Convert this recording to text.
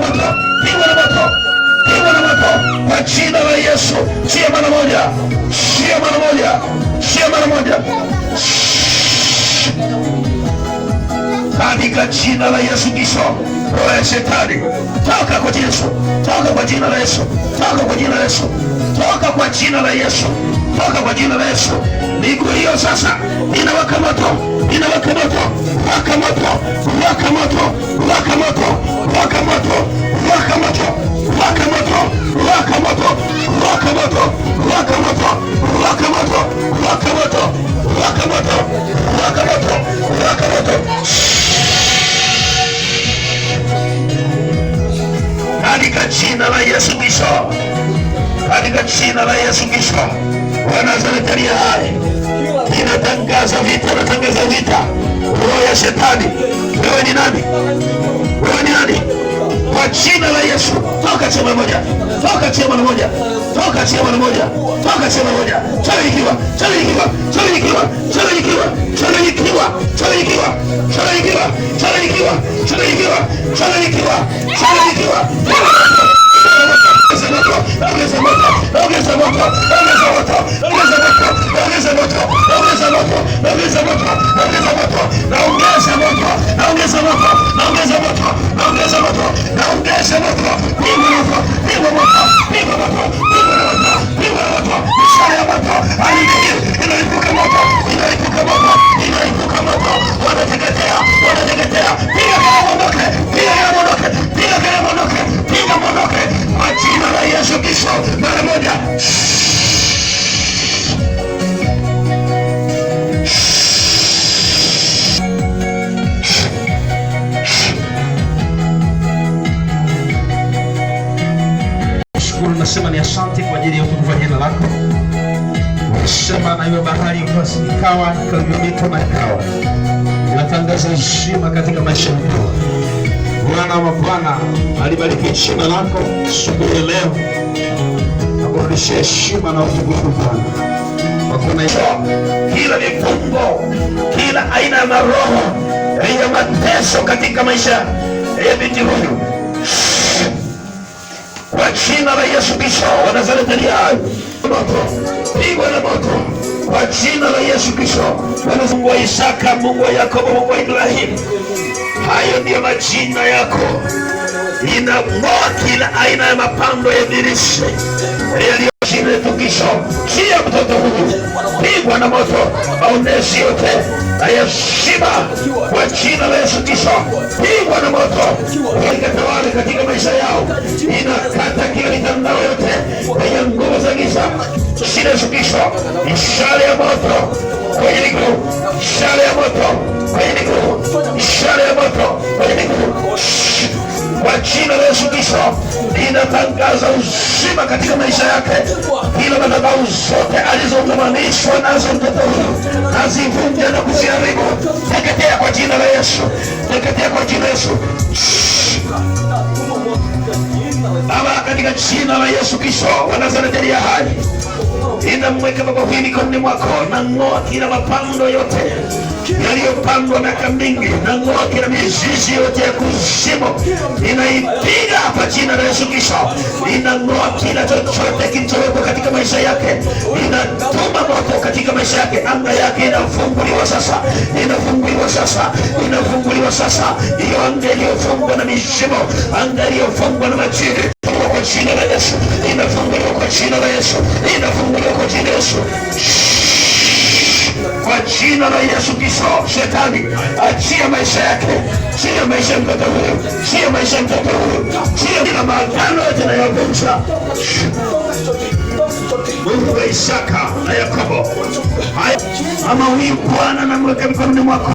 moto, pigwa na moto, pigwa na moto kwa jina la Yesu. Chia mara moja, chia mara moja, chia mara moja katika jina la Yesu Kristo. Roho ya shetani toka kwa Yesu, toka kwa jina la Yesu, toka kwa jina la Yesu, toka kwa jina la Yesu, toka kwa jina la Yesu. Miguu hiyo sasa inawaka moto, inawaka moto, waka moto, waka moto, waka moto, waka moto, waka moto, waka moto, waka moto, waka moto, waka moto, waka moto, waka moto, waka moto, waka moto, waka moto katika jina la Yesu Kristo, katika jina la Yesu Kristo wa Nazareti aliye hai, ninatangaza vita, natangaza vita roho ya shetani. Wewe ni nani? Wewe ni nani? Kwa jina la Yesu, toka chema moja, toka chema moja, toka chema moja, toka chema moja, changanyikiwa, changanyikiwa, changanyikiwa, changanyikiwa, changanyikiwa, changanyikiwa, changanyikiwa, changanyikiwa, changanyikiwa, changanyikiwa, changanyikiwa. Ongeza moto, ongeza moto, ongeza moto, ongeza moto, ongeza moto, ongeza moto, ongeza moto, ongeza moto, ongeza moto, naongeza moto, naongeza moto, naongeza moto, naongeza moto, naongeza moto, pigwa moto, pigwa moto, pigwa moto, pigwa moto, pigwa moto, mishale ya moto, ardhi inalipuka moto, inalipuka moto, inalipuka moto, wanateketea, wanateketea, piga kelele muondoke, piga kelele muondoke, piga kelele muondoke, piga muondoke, kwa jina la Yesu Kristo, mara moja. Shukuru, nasema ni asante kwa ajili ya utukufu wa jina lako. Ulisema na iwe bahari ikawa, ikawa mito na ikawa. Natangaza heshima katika maisha yetu. Bwana wa mabwana, alibariki jina lako asubuhi ya leo, akurudishie heshima na utukufu Bwana. Kwa kuwa Kila vifungo, kila aina ya maroho ya mateso katika maisha ya binti huyu, kwa jina la Yesu Kristo wa Nazareti aliye hai, moto, pigwa na moto kwa jina la Yesu Kristo. Mungu wa Isaka, Mungu wa Yakobo, Mungu wa Ibrahimu, hayo ndiyo majina yako. Inang'oa kila aina ya mapando ya ibilisi yaliyoshinitukisho chia mtoto huyu, pigwa na moto, maonezi yote na yashiba kwa jina la Yesu Kristo, pigwa na moto, ikatawale katika maisha yao, inakata kila mitandao yote ya nguvu za giza. Jina Yesu Kristo, mishale ya moto kwenye miguu, mishale ya moto kwenye miguu, mishale ya moto kwenye miguu kwa jina la Yesu Kristo ninatangaza uzima katika maisha yake. Kila madhabahu zote alizoungamanishwa nazo mtoto huyu nazivunja na kuziharibu. Teketea kwa jina la Yesu, teketea kwa jina la Yesu. Baba, katika jina la Yesu Kristo wa Nazareti aliye hai, ninamweka baba huyu mikononi mwako, nang'oa kila mapando yote yaliyopandwa miaka mingi, nang'oa kila mizizi yote ya kuzimu, ninaipiga kwa jina la Yesu Kristo. Ninang'oa kila chochote kilichowekwa katika maisha yake, ninatuma moto katika maisha yake. Anga yake inafunguliwa sasa, inafunguliwa sasa, inafunguliwa sasa. Hiyo anga iliyofungwa na mizimu, anga iliyofungwa na majini, kwa jina la Yesu inafunguliwa, kwa jina la Yesu inafunguliwa, kwa jina la Yesu, kwa jina la Yesu Kristo. Shetani, achia maisha yake, achia maisha ya mtoto huyu, achia maisha ya mtoto huyu, achia kila maagano yote yanayovunja. Mungu wa Isaka na Yakobo, ama huyu Bwana namweka mikononi mwako.